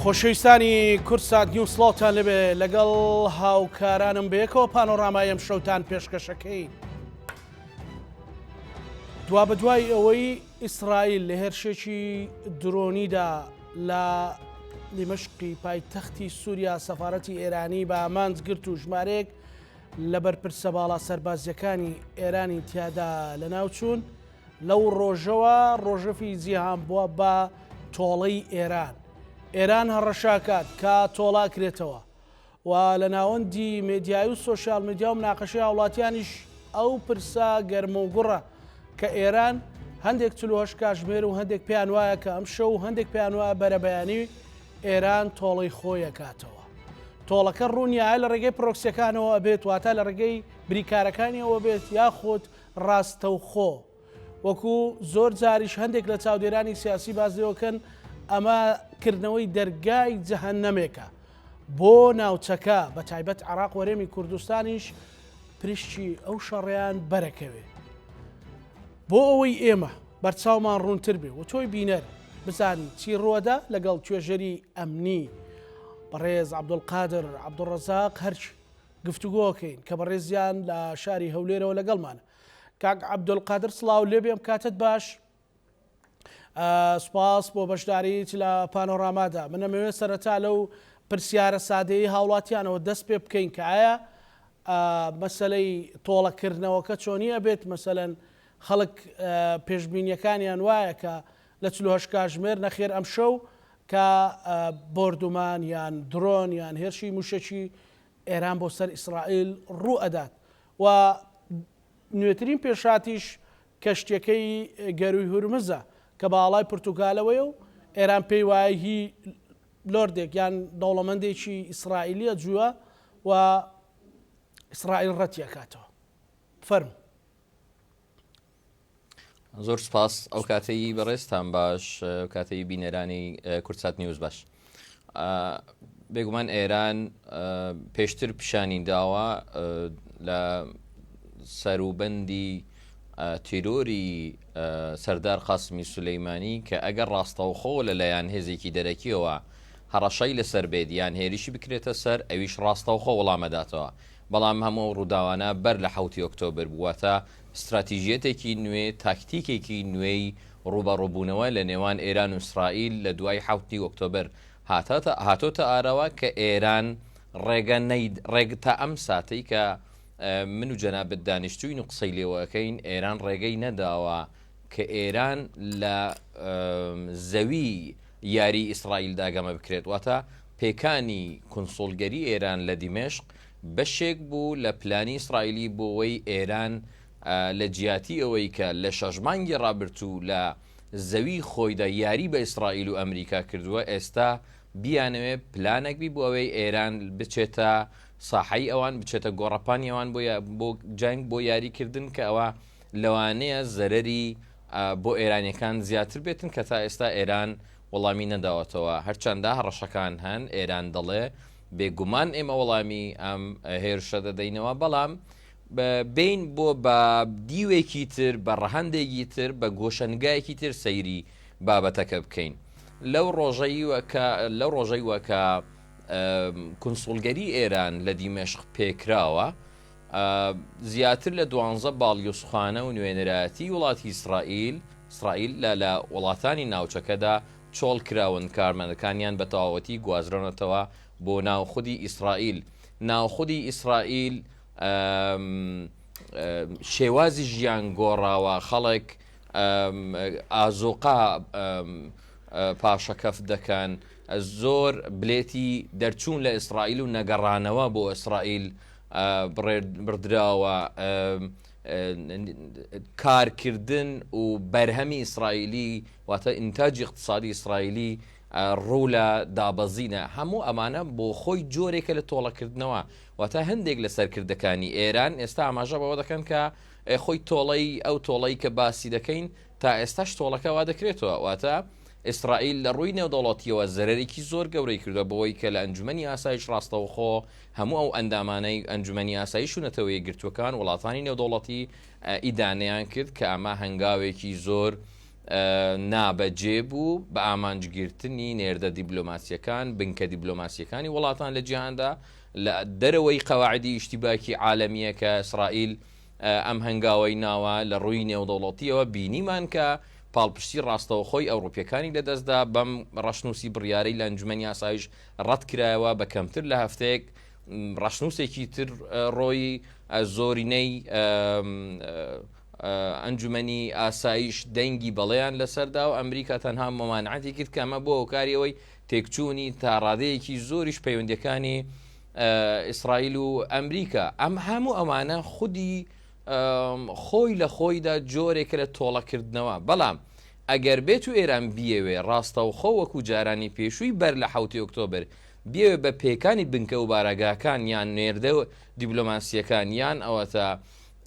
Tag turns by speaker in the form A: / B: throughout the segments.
A: خۆشەویستانی کوردسات نیوز سڵاوتان لێبێ لەگەڵ هاوکارانم بەیەکەوە پانۆرامای ئەم شەوتان پێشکەشەکەین. دوابەدوای ئەوەی ئیسرائیل لە هێرشێکی درۆنیدا لە دیمەشقی پایتەختی سووریا سەفارەتی ئێرانی بە ئامانج گرت و ژمارەیەک لە بەرپرسە باڵا سەربازیەکانی ئێرانی تیادا لەناوچوون، لەو ڕۆژەوە ڕۆژەفی جیهان بووە بە تۆڵەی ئێران. ئێران هەڕەشەکات کە تۆڵە ئەکرێتەوە و لە ناوەندی مێدیایی و سۆشیال میدیا و مناقەشەی هاوڵاتیانیش ئەو پرسە گەرموگوڕە کە ئێران هەندێک 48 کاژمێر و هەندێک پێیان وایە کە ئەمشەو و هەندێک پێیان وایە بەرەبەیانی ئێران تۆڵەی خۆی ئەکاتەوە. تۆڵەکە ڕوونیایە لە ڕێگەی پرۆکسیەکانەوە ئەبێت واتە لە ڕێگەی بریکارەکانیەوە بێت یاخود ڕاستەوخۆ. وەکو زۆر جاریش هەندێک لە چاودێرانی سیاسی باس لێوەکەن ئەمە کردنەوەی دەرگای جەهەنەمێکە بۆ ناوچەکە بە تایبەت عێراق وەرێمی کوردستانیش پرشکی ئەو شەڕیان بەرەکەوێ. بۆ ئەوەی ئێمە بەرچاومان ڕوونتر بێ و تۆی بینەر بزانی چی ڕووەدا لەگەڵ توێژەری ئەمنی بەڕێز عەبدولقادر عەبدولڕەزاق هەرکی گفتوگۆکەین کە بەڕێزیان لە شاری هەولێرەوە لەگەڵمانە. کاک عەبدولقادر سڵاو لێبێ ئەم کاتت باش. سوپاس بۆ بەشداریت لە پانۆرامادا. من ئەمەوێت سەرەتا لەو پرسیارە سادەیەی هاوڵاتیانەوە دەست پێ بکەین کە ئایا مەسەلەی تۆڵەکردنەوەکە چۆنی ئەبێت مەسەلەن خەڵک پێشبینیەکانیان وایە کە لە 48 کاژمێر نەخێر ئەمشەو کە بۆردومان یان درۆن یان هێرشی موشەکی ئێران بۆ سەر ئیسرائیل ڕوو ئەدات و نوێترین پێشهاتیش کەشتیەکەی گەرووی هورمزە کە بە ئاڵای پورتوگالەوەیە و ئێران پێی وایە هی لۆردێک یان دەوڵەمەندێکی ئیسرائیلیە جووە و ئیسرائیل ڕەتی ئەکاتەوە. فەرموو.
B: زۆر سپاس ئەو کاتەی بەڕێزتان باش کاتەی بینەرانی کوردسات نیوز باش بێگومان ئێران پێشتر پیشانی داوە لە سەروبەندی تیرۆری سەردار قاسمی سولەیمانی کە ئەگەر ڕاستەوخۆ لەلایەن هێزێکی دەرەکیەوە هەڕەشەی لەسەر بێت یان هێرشی بکرێتە سەر ئەویش ڕاستەوخۆ وەڵامەداتەوە بەڵام هەموو ئەو ڕووداوانە بەر لە حەوتی ئۆکتۆبر بوو، واتە ستراتیژیەتێکی نوێ، تاکتیکێکی نوێی ڕووبەڕووبوونەوە لە نێوان ئێران و ئیسرائیل لە دوای حەوتی ئۆکتۆبر هاتۆتە ئاراوە کە ئێران ڕێگە نەید ڕێگ تا ئەم ساتەی کە من و جەنابت دانیشتووین و قسەی لێوە ئەکەین ئێران ڕێگەی نەداوە کە ئێران لە زەوی یاری ئیسرائیلدا گەمە بکرێت، واتە پێکانی کونسوڵگەری ئێران لە دیمەشق بەشێک بوو لە پلانی ئیسرائیلی بۆوەی ئێران لە جیاتی ئەوەی کە لە شەش مانگی ڕابرتوو لە زەوی خۆیدا یاری بە ئیسرائیل و ئەمریکا کردووە ئێستا بیانەوێ پلانێک بی بۆ ئەوەی ئێران بچێتە ساحەی ئەوان بچێتە گۆڕەپانی ئەوان بۆ جەنگ بۆ یاریکردن کە ئەوە لەوانەیە زەرەری بۆ ئێرانیەکان زیاتر بێتن کە تا ئێستا ئێران وەڵامی نەداوەتەوە هەرچەندە هەڕەشەکان هەن ئێران دەڵێ بێگومان ئێمە وەڵامی ئەم هێرشە دەدەینەوە بەڵام بین بۆ بە دیوێکی تر بە ڕەهەندێکی تر بە گۆشەنگایەکی تر سەیری بابەتەکە بکەین لەو ڕۆژەی کە لەو ڕۆژەی وەکە کونسوڵگەری ئێران لە دیمەشق پێکراوە زیاتر لە دوانزە باڵیۆزخانە و نوێنەرایەتی وڵاتی ئیسرائیل ئیسرائیل لە لە وڵاتانی ناوچەکەدا چۆڵ کراون، کارمەندەکانیان بە تەواوەتی گوازراونەتەوە بۆ ناو خودی ئیسرائیل. ناو خودی ئیسرائیل شێوازی ژیان گۆڕاوە، خەڵک ئازوقە پاشەکەفت دەکەن، زۆر بلێتی دەرچوون لە ئیسرائیل و نەگەڕانەوە بۆ ئیسرائیل بڕدراوە کارکردن و بەرهەمی ئیسرائیلی واتە ئینتاجی اقتصادی ئیسرائیلی ڕوو لە دابەزینە هەموو ئەمانە بۆ خۆی جۆرێکە لە تۆڵەکردنەوە واتە هەندێک لە سەرکردەکانی ئێران ئێستا ئاماژە بەوە دەکەن کە خۆی تۆڵەی ئەو تۆڵەی کە باسی دەکەین تا ئێستاش تۆڵەکە وا دەکرێتەوە واتە ئیسرائیل لە ڕووی نێودەوڵەتیەوە زەرەرێکی زۆر گەورەی کردووە بەوەی کە لە ئەنجومەنی ئاسایش ڕاستەوخۆ هەموو ئەو ئەندامانەی ئەنجومەنی ئاسایش و نەتەوە یەکگرتووەکان، وڵاتانی نێودەوڵەتی ئیدانەیان کرد کە ئەمە هەنگاوێکی زۆر. نابەجێ بوو بە ئامانجگرتنی نێردە دیبلۆماسیەکان، بنکە دیبلۆماسیەکانی وڵاتان لە جیهاندا لە دەرەوەی قەواعدی ئیشتیباکی عالەمیە کە ئیسرائیل ئەم هەنگاوەی ناوە لە ڕووی نێودەوڵەتیەوە بینیمان کە پاڵپشتی ڕاستەوخۆی ئەوڕوپیەکانی لەدەستدا بەم ڕەشنووسی بڕیارەی لە ئەنجومەنی ئاسایش ڕەتکرایەوە بە کەمتر لە هەفتەیەک ڕەشنووسێکی تر ڕۆیی زۆرینەی ئەنجومەنی ئاسایش دەنگی بەڵێیان لەسەردا و ئەمریکا تەنها مەمانعەتی کرد کە ئەمە بۆ هۆکاری ئەوەی تێکچوونی تا ڕادەیەکی زۆریش پەیوەندیەکانی ئیسرائیل و ئەمریکا ئەم هەموو ئەمانە خودی خۆی لە خۆیدا جۆرێکە لە تۆڵەکردنەوە بەڵام ئەگەر بێت و ئێران بیەوێ ڕاستەوخۆ وەکو جارانی پێشووی بەر لە حوتی ئۆکتۆبر بیەوێ بە پێکانی بنکە و بارەگاکان یان نێردە دیبلۆماسیەکان یان ئەوەتا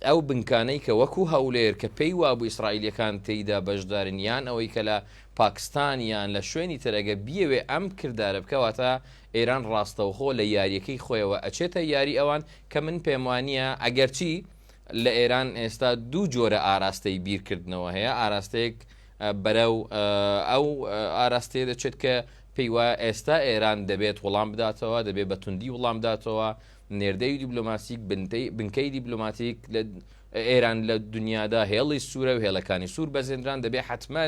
B: ئەو بنکانەی کە وەکو هەولێر کە پێی وابوو ئیسرائیلیەکان تێیدا بەشدارن یان ئەوەی کە لە پاکستان یان لە شوێنی تر ئەگەر بیەوێ ئەم کردارە بکا واتە ئێران ڕاستەوخۆ لە یاریەکەی خۆیەوە ئەچێتە یاری ئەوان کە من پێم وانیە ئەگەرچی لە ئێران ئێستا دوو جۆرە ئاراستەی بیرکردنەوە هەیە ئاراستەیەک بەرەو ئەو ئاراستەیە دەچێت کە پێی وایە ئێستا ئێران دەبێت وڵام بداتەوە دەبێت بە توندی وڵام بداتەوە نێردەی دیبلۆماسیک بنکەی دیبلۆماتیک لە ئێران لە دنیادا هێڵی سوورە و هێڵەکانی سوور بەزێنران دەبێ حتمما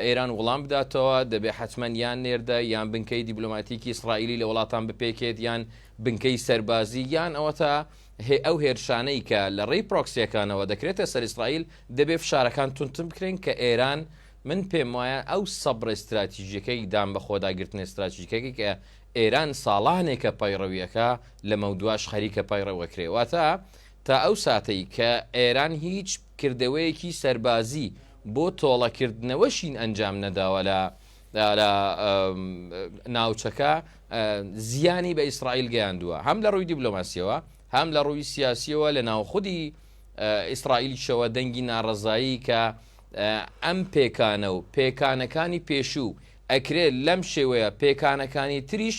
B: ئێران وڵام بداتەوە دەبێ حتمما یان نێردە یان بنکەی دیبلۆماتیکی ئیسرائیلی لە وڵاتان بپێکێت یان بنکەی سەربازی یان ئەوەتا ئەو هێرشانەی کە لە ڕێی پرۆکسیەکانەوە دەکرێتە سەر ئیسرائیل دەبێ فشارەکان توندتر بکرێن کە ئێران من پێم وایە ئەو سەبرە استراتیژیەکەی دان بەخۆداگرتنە استراتیژیکەکەی کە ئێران ساڵانێکە پەیڕەویەکە لەمەودواش خەریکە پەیڕەوەکرێ واتە تا ئەو ساتەی کە ئێران هیچ کردەوەیەکی سەربازی بۆ تۆڵەکردنەوەشین ئەنجام نەداوە لە لە ناوچەکە زیانی بە ئیسرائیل گەیاندووە هەم لە ڕووی دیبلۆماسیەوە هەم لە ڕووی سیاسیەوە لە ناوخودی ئیسرائیلشەوە دەنگی ناڕەزایی کە ئەم پێکانە و پێکانەکانی پێشوو ئەکرێ لەم شێوەیە پێکانەکانی تریش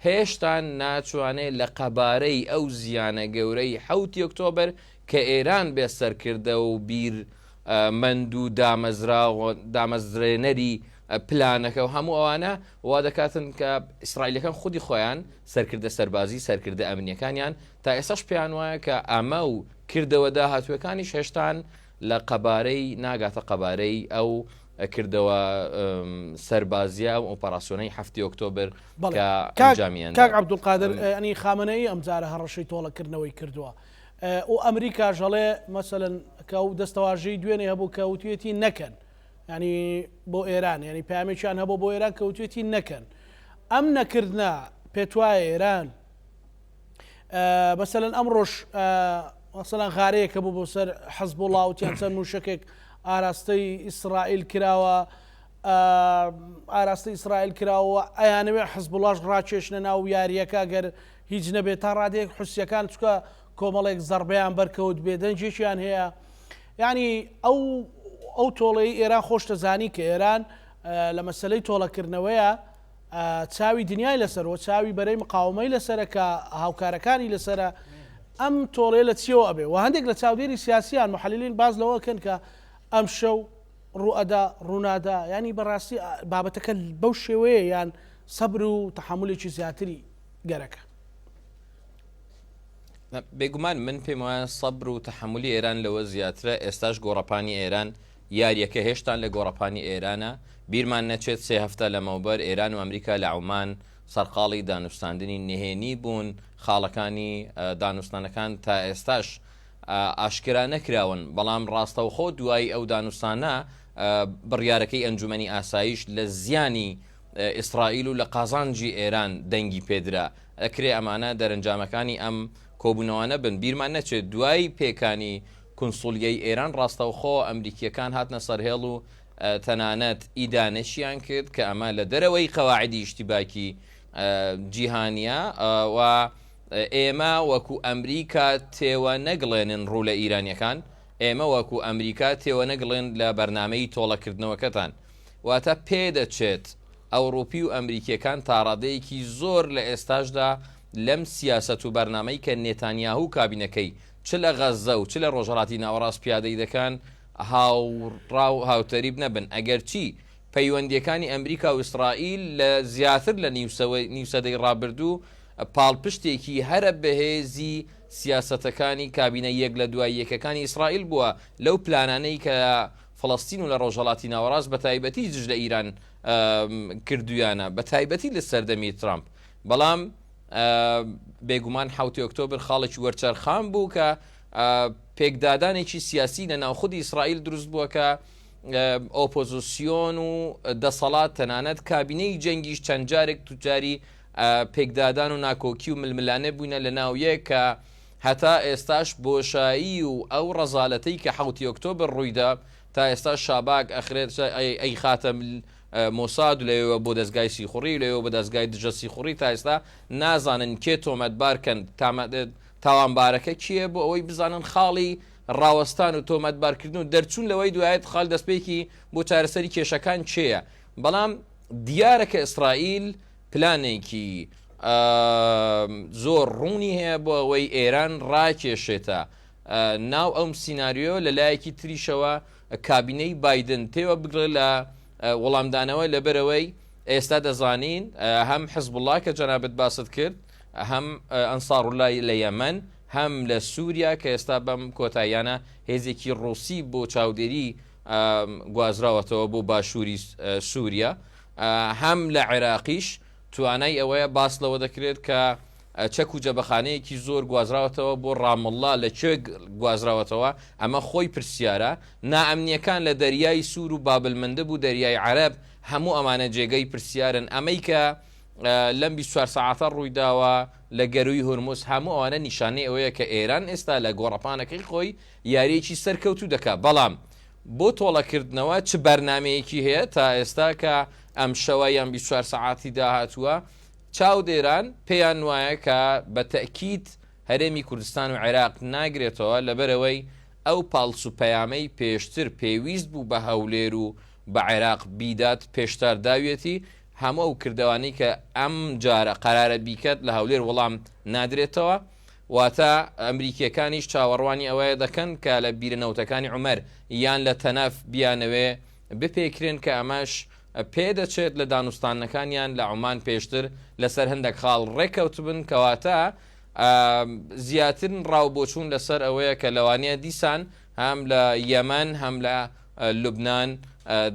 B: هێشتا ناتوانێ لە قەبارەی ئەو زیانە گەورەی حەوتی ئۆکتۆبەر کە ئێران بێ سەرکردە و بیر مەند و دامەزرێنەری پلانەکە و هەموو ئەوانە وا دەکاتن کە ئیسرائیلەکان خودی خۆیان سەرکردە سەربازی سەرکردە ئەمنیەکانیان تا ئێستاش پێیان وایە کە ئەمە و کردەوە داهاتووەکانیش هێشتان لە قەبارەی ناگاتە قەبارەی ئەو کردەوە سەربازیە ئەو ئۆپەراسیۆنەی هەفتی ئۆکتۆبر کە ئەنجامیان
A: کاک عەبدولقادر ئەنی خامنەیی ئەمجارە هەڕەشەی تۆڵەکردنەوەی کردووە و ئەمریکاش ئەڵێ مەسەلەن کە ئەو دەستەواژەی دوێنێ هەبوو کە وتوێتی نەکەن ینی بۆ ئێران ینی پامێکیان هەبوو بۆ ئێران کە وتوێتی نەکەن ئەم نەکردە پێتوایە ئێران مەسەلەن ئەمڕۆش مەسەلەن غارەیەکە بوو بۆ سەر حەزبوڵا وتیان چەند موشەکێک ئاراستەی ئیسرائیل کراوە ئاراستەی ئیسرائیل کراوە ئەیانەوێ حزبوڵاش ڕاکێشنە ناو یاریەکە گەر هیچ نەبێت تا ڕادەیەک حوسیەکان چکە کۆمەڵێک زەربەیان بەرکەوت بێدەنگێکیان هەیە ینی ئەو ئەو تۆڵەی ئێران خۆشتەزانی کە ئێران لە مەسلەی تۆڵەکردنەوەیە چاوی دنیای لەسەر و چاوی بەرەی مقاومەی لەسەرە کە هاوکارەکانی لەسەرە ئەم تۆڵەیە لە چیەوە ئەبێ و هەندێک لە چاودێری سیاسیان محللین باس لەوە کەن کە ئەم شەو ڕوئەدا ڕوونادا ینی بەڕاستی بابەتەکە بەو شێوەیە یان سەبر و تەحملێکی زیاتری گەرەکە.
B: بێگومان من پێم وایە سەبر و تەحملی ئێران لەوە زیاترە ئێستاش گۆڕەپانی ئێران یارییەکە هێشتان لە گۆڕەپانی ئێرانە، بیرمان نەچێت سێ هەفتە لەمەوبەر ئێران و ئەمریکا لە عومان سەرقاڵی دانوستاندنی نهێنی بوون، خاڵەکانی دانوستانەکان تا ئێستاش ئاشکرا نەکراون، بەڵام ڕاستەوخۆ دوای ئەو دانوستانە بڕیارەکەی ئەنجومەنی ئاسایش لە زیانی ئیسرائیل و لە قازانجی ئێران دەنگی پێدرا، ئەکرێ ئەمانە دەرەنجامەکانی ئەم کۆبوونەوانە بن، بیرمان نەچێت دوای پێکانی کونسوڵیەی ئێران ڕاستەوخۆ ئەمریکییەکان هاتنە سەرهێڵ و تەنانەت ئیدانەشیان کرد کە ئەمە لە دەرەوەی قەواعدی ئیشتیباکی جیهانیە و ئێمە وەکو ئەمریکا تێوە نەگڵێنن ڕوو لە ئیرانیەکان ئێمە وەکو ئەمریکا تێوە نەگڵێن لە بەرنامەی تۆڵەکردنەوەکەتان واتە پێدەچێت ئەوڕوپی و ئەمریکیەکان تاڕادەیەکی زۆر لە ئێستاشدا لەم سیاسەت و بەرنامەی کە نێتانیاهو و کابینەکەی چ لە غەززە و چ لە ڕۆژهەڵاتی ناوەڕاست پیادەی دەکەن. هاوڕا و هاوتەریب نەبن، ئەگەرچی پەیوەندییەکانی ئەمریکا و ئیسرائیل لە زیاتر لە نیو سەدەی ڕابردوو پاڵپشتێکی هەرە بەهێزی سیاسەتەکانی کابینە یەک لە دوای یەکەکانی ئیسرائیل بووە لەو پلانانەی کە فەڵەستین و لە ڕۆژهەڵاتی ناوەڕاست بە تایبەتی دژ لە ئیران کردویانە بە تایبەتی لە سەردەمی ترامپ بەڵام بێگومان حوتی ئۆکتۆبر خاڵێکی وەرچەرخان بوو کە پێکدادانێکی سیاسی لە ناوخودی ئیسرائیل دروست بووە کە ئۆپۆزیسیۆن و دەسەڵات تەنانەت کابینەی جەنگیش چەند جارێک توجاری پێکدادان و ناکۆکی و ململانێ بووینە لە ناو یەک کە هەتا ئێستاش بۆشایی و ئەو ڕەزالەتەی کە حەوتی ئۆکتۆبر ڕوویدا تا ئێستا شاباک ئەخرێت ئەیخاتە مۆساد و لەوێوە بۆ دەزگای سیخوڕی و لەوێوە بۆ دەزگای دژە سیخوڕی تا ئێستا نازانن کێ تۆمەتبار کەن تاوانبارەکە کێیە بۆ ئەوەی بزانن خاڵی ڕاوەستان و تۆمەتبارکردن و دەرچوون لەوەی دوایت خاڵ دەستپێکی بۆ چارەسەری کێشەکان کێیە بەڵام دیارە کە ئیسرائیل پلانێکی زۆر ڕوونی هەیە بۆ ئەوەی ئێران ڕاکێشێتە ناو ئەم سیناریۆ لە لایەکی تریشەوە کابینەی بایدن تێوە بگرێت لە وەڵامدانەوە لەبەرەوەی ئێستا دەزانین هەم حزبوڵا کە جەنابەت باست کرد هەم ئەنساڕولای لە یەمەن هەم لە سووریا کە ئێستا بەم کۆتاییانە هێزێکی ڕووسی بۆ چاودێری گوازراوەتەوە بۆ باشووری سووریا هەم لە عێراقیش توانای ئەوەیە باس لەوە دەکرێت کە چەک و جەبەخانەیەکی زۆر گوازراوەتەوە بۆ ڕامەڵڵا لە کوێ گوازراوەتەوە ئەمە خۆی پرسیارە نائەمنیەکان لە دەریای سوور و بابلمندب و دەریای عەرەب هەموو ئەمانە جێگەی پرسیارن ئەمەی کە لەم 24 سەعاتە ڕوویداوە لە گەرووی هورمز هەموو ئەوانە نیشانەی ئەوەیە کە ئێران ئێستا لە گۆڕەپانەکەی خۆی یاریەکی سەرکەوتوو دەکات بەڵام بۆ تۆڵەکردنەوە چ بەرنامەیەکی هەیە تا ئێستا کە ئەمشەوە یان 24 سەعاتی داهاتووە چاودێران پێیان وایە کە بە تەئکید هەرێمی کوردستان و عێراق ناگرێتەوە لەبەرئەوەی ئەو پاڵس و پەیامەی پێشتر پێویست بوو بە هەولێر و بە عێراق بیدات پێشتار داویەتی هەموو ئەو کردەوانەی کە ئەم جارە قەرارە بیکات لە هەولێر وەڵام نادرێتەوە واتە ئەمریکیەکانیش چاوەڕوانی ئەوەیە دەکەن کە لە بیرە نەوتەکانی عومەر یان لە تەنەف بیانەوێ بپێکرێن کە ئەمەش پێدەچێت لە دانوستاندنەکانیان لە عومان پێشتر لەسەر هەندێک خاڵ ڕێککەوتبن کەواتە زیاترن ڕاو بۆچوون لەسەر ئەوەیە کە لەوانەیە دیسان هەم لە یەمەن هەم لە لوبناان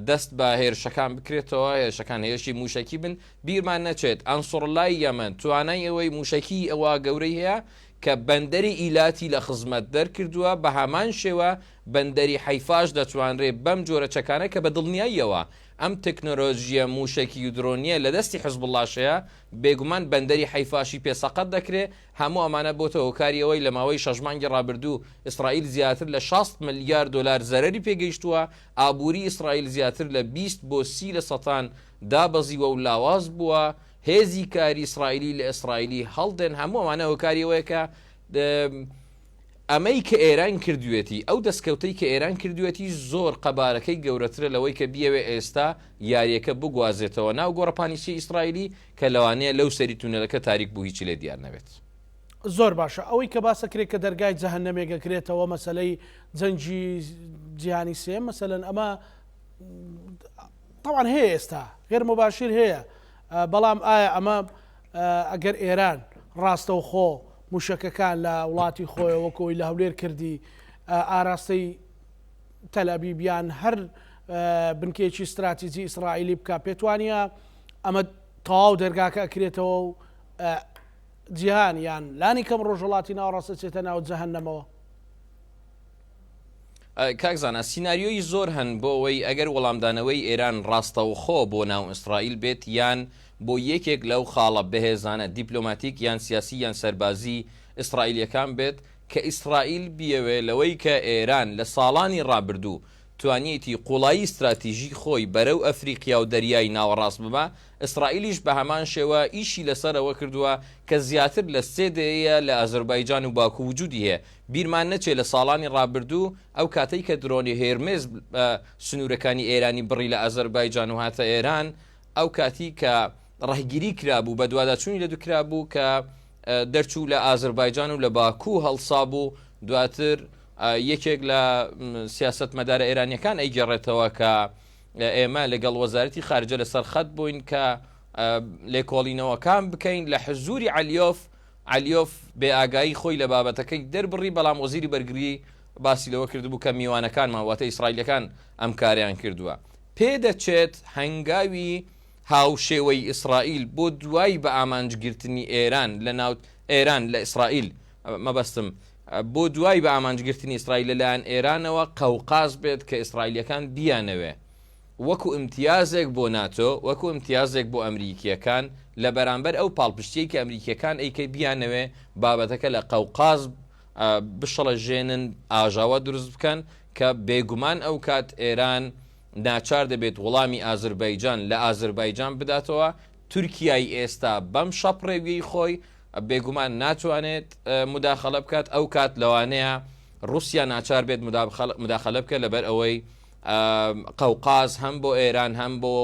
B: دەست بە هێرشەکان بکرێتەوە هێرشەکان هێرشی موشکی بن بیرمان نەچێت ئەنسوڕڵای یەمەن توانای ئەوەی موشکی ئەوە گەورەی هەیە کە بەندەری ئیلاتی لە خزمەت دەرکردووە بە هەمان شێوە بەندەری حەیفاش دەتوانرێ بەم جۆرە چەکانە کە بە دڵنیاییەوە ئەم تەکنۆلۆژییە مووشەکی و درۆنییە لە دەستی حزبوڵڵاش هەیە، بێگومان بەندەری حەیفاشی پێ سەقەت دەکرێ، هەموو ئەمانە بۆتە هۆکاری ئەوەی لە ماوەی شەش مانگی ڕابردوو ئیسرائیل زیاتر لە شاست ملیار دۆلار زەرەری پێ گەیشتووە، ئابووری ئیسرائیل زیاتر لە 20 بۆ 30 لە سەتان دابەزیوە و لاواز بووە، هێزی کاری ئیسرائیلی لە ئیسرائیلی هەڵدێن، هەموو ئەمانە هۆکاری ئەوەیە کە ئەمەی کە ئێران کردوێتی، ئەو دەستکەوتەی کە ئێران کردوێتی زۆر قەبارەکەی گەورەترە لەوەی کە بیەوێ ئێستا یاریەکە بگوازێتەوە ناو گۆڕەپانی سی ئیسرائیلی کە لەوانەیە لەو سەری تونێلەکە تاریک بوو هیچی لێ دیار نەبێت.
A: زۆر باشە ئەوەی کە باس ئەکرێت کە دەرگای جەهەنەمێک ئەکرێتەوە مەسەلەی جەنگی جیهانی سێیەم مەسەلەن ئەمە تەوان هەیە ئێستا غێر مباشر هەیە بەڵام ئایا ئەمە ئەگەر ئێران ڕاستەوخۆ موشەکەکان لە وڵاتی خۆیەوە وەکو ئەوەی لە هەولێر کردی ئاراستەی تەلئەبیب یان هەر بنکەیەکی ستراتیجی ئیسرائیلی بکا پێتوانە ئەمە تەواو دەرگاکە ئەکرێتەوە و جیهان یان لانی کەم ڕۆژهەڵاتی ناوەڕاست ئەچێتە ناو جەهەنەمەوە؟
B: کاک زانا سیناریۆی زۆر هەن بۆ ئەوەی ئەگەر وەڵامدانەوەی ئێران ڕاستەوخۆ بۆ ناو ئیسرائیل بێت یان بۆ یەکێک لەو خاڵە بەهێزانە دیپلۆماتیک یان سیاسی یان سەربازی ئیسرائیلیەکان بێت کە ئیسرائیل بیەوێ لەوەی کە ئێران لە ساڵانی ڕابردوو توانیەتی قوڵایی ستراتیژی خۆی بەرەو ئەفریقیا و دەریای ناوەڕاست ببا ئیسرائیلیش بە هەمان شێوە ئیشی لەسەر ئەوە کردووە کە زیاتر لە سێ دەیەیە لە ئازەربایجان و باکو وجودی هەیە بیرمان نەچێ لە ساڵانی ڕابردوو ئەو کاتەی کە درۆنی هێرمێز سنوورەکانی ئێرانی بڕی لە ئازەربایجان و هاتە ئێران ئەو کاتی کە ڕەهگیری کرابوو بەدواداچوونی لە کرابوو کە دەرچوو لە ئازەربایجان و لە باکوو هەڵسابوو دواتر. یەکێک لە سیاسەتمەدارە ئێرانیەکان ئەیگێڕێتەوە کە ئێمە لەگەڵ وەزارەتی خارجە لەسەر خەت بووین کە لێکۆڵینەوەکان بکەین لە حزوری عەلیۆف، عەلیۆف بێ ئاگایی خۆی لە بابەتەکەی دەربڕی، بەڵام وەزیری بەرگری باسی لەوە کردبوو کە میوانەکانمان واتە ئیسرائیلەکان ئەم کارەیان کردووە. پێدەچێت هەنگاوی هاوشێوەی ئیسرائیل بۆ دوای بە ئامانجگرتنی ئێران لە ناو ئێران لە ئیسرائیل مەبەستم بۆ دوای بە ئامانجگرتنی ئیسرائیل لەلایەن ئێرانەوە قەوقاز بێت کە ئیسرائیلیەکان بیانەوێ وەکو ئیمتیازێک بۆ ناتۆ، وەکو ئیمتیازێک بۆ ئەمریکییەکان لە بەرامبەر ئەو پاڵپشتییەی کە ئەمریکییەکان ئەیکەی بیانەوێ بابەتەکە لە قەوقاز بشڵەژێنن، ئاژاوە دروست بکەن کە بێگومان ئەوکات ئێران ناچار دەبێت وڵامی ئازربایجان لە ئازربایجان بداتەوە، تورکیای ئێستا بەم شەپڕێویەی خۆی بێگومان ناتوانێت موداخەلە بکات، ئەوکات لەوانەیە ڕوسیا ناچار بێت موداخەلە بکات لەبەر ئەوەی قەوقاز هەم بۆ ئێران هەم بۆ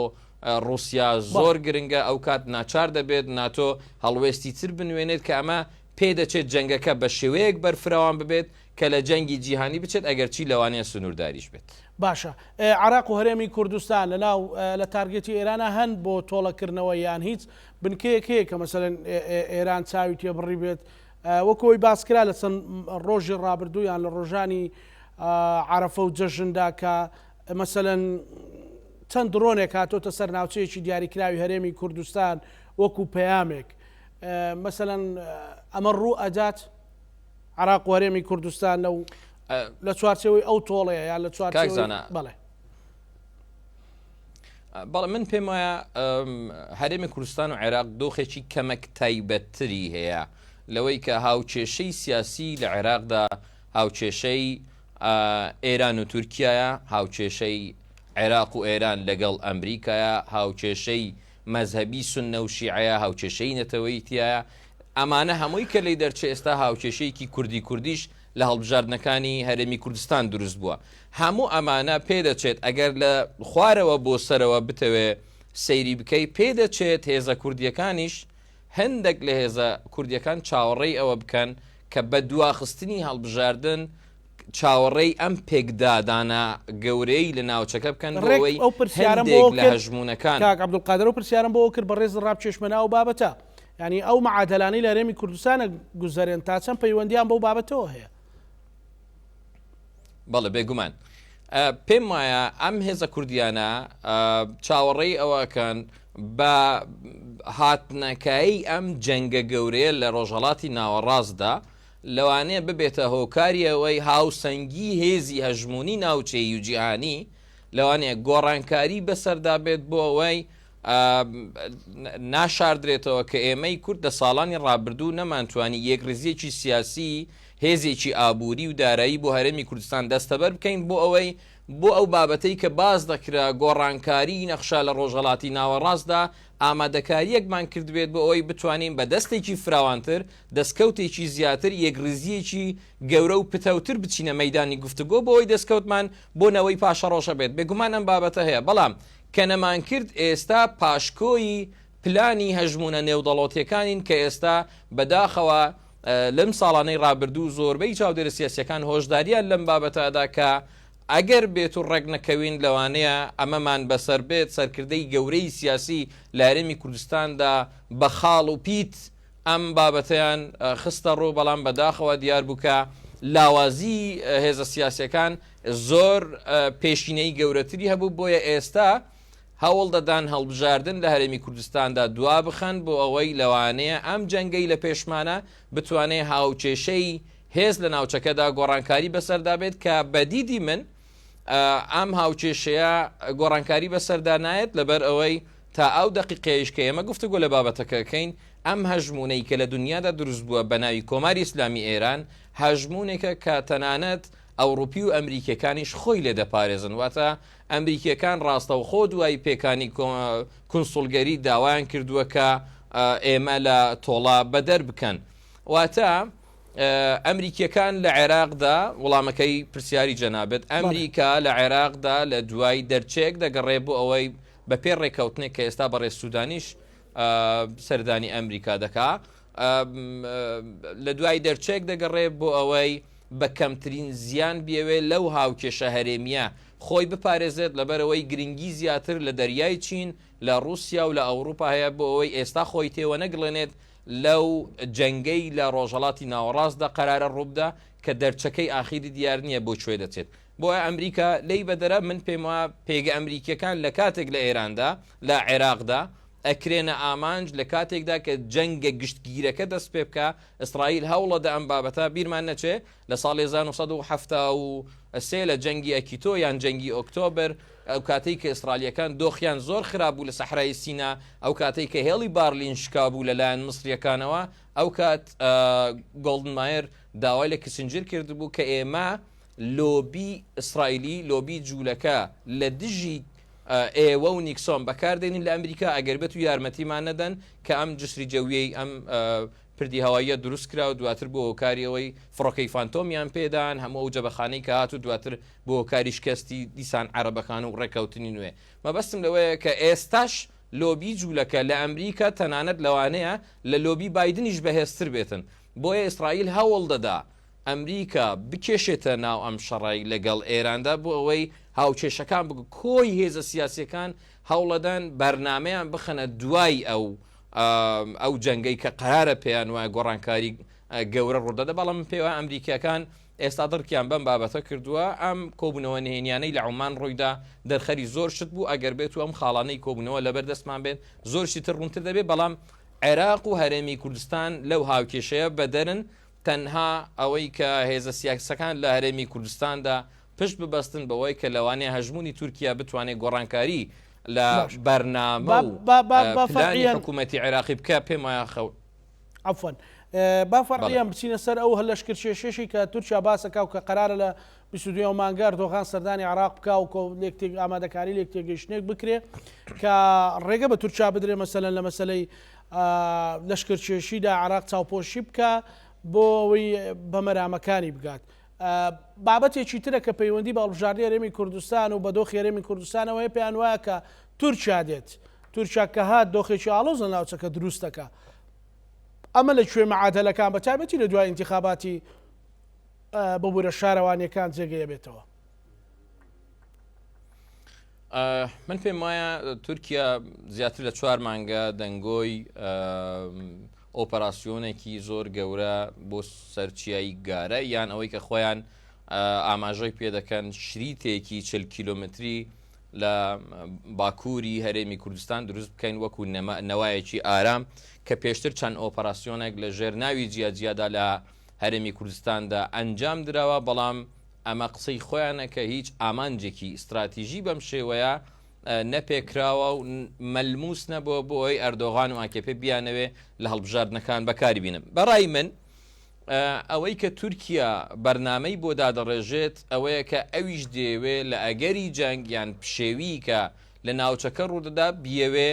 B: ڕوسیا زۆر گرنگە، ئەوکات ناچار دەبێت ناتۆ هەڵوێستی تر بنوێنێت کە ئەمە پێدەچێت جەنگەکە بە شێوەیەک بەرفراوان ببێت کە لە جەنگی جیهانی بچێت ئەگەرچی لەوانەیە سنوورداریش بێت.
A: باشە عێراق و هەرێمی کوردستان لەناو لە target ی ئێرانا هەن بۆ تۆڵەکردنەوە یان هیچ بنکەیەک هەیە کە مەسەلەن ئێران چاوی تێبڕی بێت وەکو ئەوەی باس کرا لە چەند ڕۆژی ڕابردوو یان لە ڕۆژانی عەرەفە و جەژندا کە مەسەلەن چەند درۆنێک هاتۆتە سەر ناوچەیەکی دیاریکراوی هەرێمی کوردستان وەکو پەیامێک مەسەلەن ئەمە ڕوو ئەدات عراق و هەرێمی کوردستان لەو لە چوارچێوەی ئەو تۆڵەیە یان لە چوارچێوەی بەڵێ.
B: بەڵێ من پێم وایە هەرێمی کوردستان و عێراق دۆخێکی کەمەک تایبەتتری هەیە لەوەی کە هاوکێشەی سیاسی لە عێراقدا هاوکێشەی ئێران و تورکایە، هاوکێشەی عێراق و ئێران لەگەڵ ئەمریکایە، هاوکێشەی مەزهەبی سوننە و شیعەیە، هاوکێشەی نەتەوەیی تیایە، ئەمانە هەمووی کە لێی دەرچێ ئێستا هاوکێشەیەکی کوردی کوردیش لە هەڵبژاردنەکانی هەرێمی کوردستان دروست بووە. هەموو ئەمانە پێدەچێت ئەگەر لە خوارەوە بۆ سەرەوە بتەوێ سەیری بکەی پێدەچێت هێزە کوردییەکانیش هەندێک لە هێزە کوردییەکان چاوەڕێی ئەوە بکەن کە بە دواخستنی هەڵبژاردن چاوەڕێی ئەم پێکدادانە گەورەی لە ناوچەکە بکەن بۆ
A: ڕێک
B: ئەوەی
A: ئەو پرسیارەم بۆ
B: هەندێک لە
A: کرد
B: هەژموونەکان.
A: کاک عەبدولقادر ئەو پرسیارەم بۆ کرد بەڕێزت ڕابکێشمە ناو بابەتە یانی ئەو معادەلانەی لە هەرێمی کوردستانە گوزەرێن تا چەند پەیوەندیان بەو بابەتەوە هەیە؟
B: بەڵێ بێگومان پێم وایە ئەم هێزە کوردیانە چاوەڕێی ئەوەکەن بە هاتنەکایی ئەم جەنگە گەورەیە لە ڕۆژهڵاتی ناوەڕاستدا لەوانەیە ببێتە هۆکاری ئەوەی هاوسەنگی هێزی هەژموونی ناوچەیی و جیهانی لەوانەیە گۆڕانکاری بەسەردا بێت بۆ ئەوەی ناشاردرێتەوە کە ئێمەی کورد لە ساڵانی ڕابردوو نەمانتوانی یەکڕیزییەکی سیاسی، هێزێکی ئابووری و دارایی بۆ هەرێمی کوردستان دەستەبەر بکەین بۆ ئەوەی بۆ ئەو بابەتەی کە باس دەکرا گۆڕانکاریی نەخشە لە ڕۆژهەڵاتی ناوەڕاستدا ئامادەکارییەکمان کردبێت بۆ ئەوەی بتوانین بە دەستێکی فراوانتر، دەستکەوتێکی زیاتر، یەکڕیزییەکی گەورە و پتەوتر بچینە مەیدانی گفتوگۆ بۆ ئەوەی دەستکەوتمان بۆ نەوەی پاشەڕۆژ هەبێت. بێگومان ئەم بابەتە هەیە، بەڵام کە نەمانکرد ئێستا پاشکۆی پلانی هەژموونە نێودەڵەتیەکانین کە ئێستا بەداخەوە لەم ساڵانەی ڕابردوو زۆربەی چاودێرە سیاسیەکان هۆشداریان لەم بابەتە ئەدا کە ئەگەر بێت و ڕێک نەکەوین لەوانەیە ئەمەمان بەسەر بێت سەرکردەی گەورەی سیاسی لە هەرێمی کوردستاندا بە خاڵ و پیت ئەم بابەتەیان خستە ڕوو بەڵام بەداخەوە دیار بوو کە لاوازی هێزە سیاسیەکان زۆر پێشینەی گەورەتری هەبوو، بۆیە ئێستا هەوڵ دەدان هەڵبژاردن لە هەرێمی کوردستاندا دوابخەن بۆ ئەوەی لەوانەیە ئەم جەنگەی لە پێشمانە بتوانێ هاوکێشەی هێز لە ناوچەکەدا گۆڕانکاری بەسەردا بێت کە بە دیدی من ئەم هاوکێشەیە گۆڕانکاری بەسەردا نایەت لەبەر ئەوەی تا ئەو دەقیقەیەیش کە ئێمە گفتوگۆ لە بابەتەکە ئەکەین ئەم هەژموونەی کە لە دنیادا دروست بووە بە ناوی کۆماری ئیسلامی ئێران هەژموونێکە کە تەنانەت ئەوڕوپی و ئەمریکیەکانیش خۆی لێ دەپارێزن واتە ئەمریکیەکان ڕاستەوخۆ دوای پێکانی کونسوڵگەری داوایان کردووە کە ئێمە لە تۆڵە بەدەر بکەن واتە ئەمریکیەکان لە عێراقدا وڵامەکەی پرسیاری جەنابێت ئەمریکا لە عێراقدا لە دوای دەرچێک دەگەڕێ بۆ ئەوەی بە پێ ڕێککەوتنێک کە ئێستا بەڕێز سوودانیش سەردانی ئەمریکا دەکا لە دوای دەرچێک دەگەڕێ بۆ ئەوەی. بە کەمترین زیان بیەوێ لەو هاوکێشە هەرێمییە خۆی بپارێزێت لەبەرئەوەی گرنگی زیاتر لە دەریای چین لە ڕووسیا و لە ئەوروپا هەیە بۆ ئەوەی ئێستا خۆی تێوەنەگلێنێت لەو جەنگەی لە ڕۆژهەڵاتی ناوەڕاستدا قەرارە ڕووبدا کە دەرچەکەی ئاخیری دیار نییە بۆ کوێ دەچێت. بۆیە ئەمریکا لێی بەدەرە، من پێم وایە پێگە ئەمریکییەکان لە کاتێک لە ئێراندا، لە عێراقدا ئەکرێنە ئامانج لە کاتێکدا کە جەنگە گشتگیرەکە دەست پێ بکا، ئیسرائیل هەوڵەدا ئەم بابەتە بیرمان نەچێ لە ساڵی 1973 لە جەنگی ئەکیتۆ یان جەنگی ئۆکتۆبر ئەو کاتەی کە ئیسرائیلییەکان دۆخیان زۆر خراپ بوو لە سەحرای سینا، ئەو کاتەی کە هێڵی بارلین شکابوو لە لایەن میسرییەکانەوە، ئەو کات گۆڵدن مایەر داوای لە کیسنجر کردبوو کە ئێمە لۆبی ئیسرائیلی، لۆبی جوولەکە لە دژی ئێوە و نیکسۆن بەکاردێنین لە ئەمریکا ئەگەر بێت و یارمەتیمان نەدەن کە ئەم جسری جەویەی ئەم پردی هەواییە دروست کرا و دواتر بۆ هۆکاری ئەوەی فڕۆکەی فانتۆمیان پێدان هەموو ئەو جەبەخانەی کە هات و دواتر بۆ هۆکاری شکستی دیسان عەرەبەکان و ڕێککەوتنی نوێ مەبەستم لەوەیە کە ئێستاش لۆبی جوولەکە لە ئەمریکا تەنانەت لەوانەیە لە لۆبی بایدنیش بەهێزتر بێتن بۆیە ئیسرائیل هەوڵ دەدا ئەمریکا بکێشێتە ناو ئەم شەڕەی لەگەڵ ئێراندا بۆ ئەوەی هاوکێشەکان بگ کۆی هێزە سیاسیەکان هەوڵەدەن بەرنامەیان بخەنە دوای ئەو ئەو جەنگەی کە قەرارە پێیان وایە گۆڕانکاری گەورە ڕوودەدە بەڵام من پێی وایە ئەمریکیەکان ئێستا دڕکیان بەم بابەتە کردووە ئەم کۆبوونەوە نهێنیانەی لە عومان ڕوویدا دەرخەری زۆر شت بوو ئەگەر بێت و ئەم خاڵانەی کۆبوونەوە لەبەر دەستمان بێت زۆر شتی تر ڕوونتر دەبێت بەڵام عێراق و هەرێمی کوردستان لەو هاوکێشەیە بەدەرن تەنها ئەوەی کە هێزە سیاسەکان لە هەرێمی کوردستاندا پشت ببەستن بەوەی کە لەوانەیە هەژموونی تورکیا بتوانێت گۆڕانکاری لە بەرنامە و پلانی حکوومەتی عێراقی بکە پێم وایە خەو
A: عەفوەن با فەرعیان بچینە سەر ئەو لەشکرکێشیەشی کە تورکیا باسەکا و کە قەرارە لە 22 مانگە ئەردۆغان سەردانی عێراق بکا و ئامادەکاری لێکتێگەیشتنێک بکرێ کە ڕێگە بە تورکیا بدرێ مەسەلەن لە مەسەلەی لەشکرکێشیدا عێراق چاوپۆشی بکا بۆ ئەوەی بە مەرامەکانی بگات. بابەتێکی ترە کە پەیوەندی بە هەڵبژاردنی هەرێمی کوردستان و بە دۆخی هەرێمی کوردستانەوە هەیە پێیان وایە کە تورکیا دێت تورکیا کە هات دۆخێکی ئاڵۆز لە ناوچەکە دروست دەکا ئەمە لە کوێ معادەلەکان بە تایبەتی لە دوای ئینتیخاباتی ببورە شارەوانیەکان جێگەیە بێتەوە.
B: من پێم وایە تورکیا زیاتر لە چوار مانگە دەنگۆی ئۆپەراسیۆنێکی زۆر گەورە بۆ سەرچیایی گارە یان ئەوەی کە خۆیان ئاماژەی پێدەکەن شریتێکی چل کیلۆمەتری لە باکووری هەرێمی کوردستان دروست بکەین وەکو نەوایەکی ئارام کە پێشتر چەند ئۆپەراسیۆنێک لە ژێر ناوی جیاجیادا لە هەرێمی کوردستاندا ئەنجام دراوە بەڵام ئەمە قسەی خۆیانە کە هیچ ئامانجێکی ئیستراتیژی بەم شێوەیە نەپێکراوە و مەلموس نەبووە بۆ ئەوەی ئەردۆغان و ئاکەپە بیانەوێ لە هەڵبژاردنەکان بەکاری بینن. بەڕای من ئەوەی کە تورکیا بەرنامەی بۆ دادەڕێژێت ئەوەیە کە ئەویش دەیەوێ لە ئەگەری جەنگ یان پشێوی کە لە ناوچەکە ڕوودەدا بیەوێ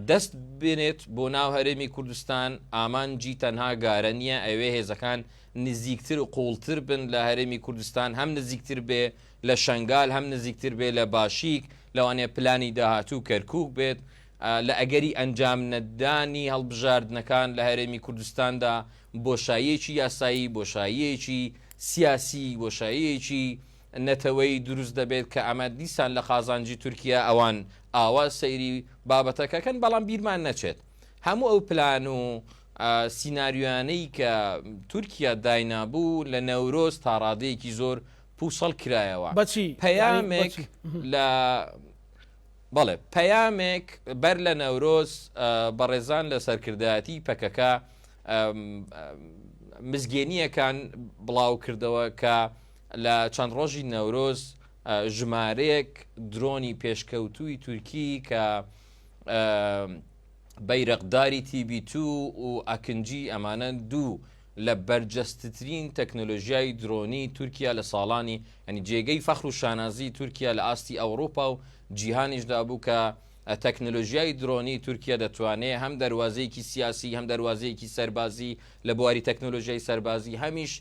B: دەست بێنێت بۆ ناو هەرێمی کوردستان ئامانجی تەنها گارە نییە ئەوێ هێزەکان نزیکتر و قوڵتر بن لە هەرێمی کوردستان هەم نزیکتر بێ لە شەنگال هەم نزیکتر بێ لە باشیک لەوانەیە پلانی داهاتوو کەرکوک بێت لە ئەگەری ئەنجام نەدانی هەڵبژاردنەکان لە هەرێمی کوردستاندا بۆشاییەکی یاسایی بۆشاییەکی سیاسی بۆشاییەکی نەتەوەیی دروست دەبێت کە ئەمە دیسان لە قازانجی تورکیا ئەوان ئاوا سەیری بابەتەکەکەن بەڵام بیرمان نەچێت هەموو ئەو پلان و سیناریۆیانەی کە تورکیا داینابوو لە نەورۆز تا ڕادەیەکی زۆر پووچەڵ کرایەوە.
A: بەچی؟
B: پەیامێک لە بەڵێ پەیامێک بەر لە نەورۆز بەڕێزان لە سەرکردایەتی پەکەکە مزگێنییەکان بڵاو کردەوە کە لە چەند ڕۆژی نەورۆز ژمارەیەک درۆنی پێشکەوتووی تورکی کە بەیرەقداری تیبی تو و ئەکنجی ئەمانە دوو لە بەرجەستترین تەکنۆلۆژیای درۆنی تورکیا لە ساڵانی یانی جێگەی فەخر و شانازی تورکیا لە ئاستی ئەوڕوپا و جیهانیشدا بوو کە تەکنۆلۆژیای درۆنی تورکیا دەتوانێ هەم دەروازەیەکی سیاسی هەم دەروازەیەکی سەربازی لە بواری تەکنۆلۆژیای سەربازی هەمیش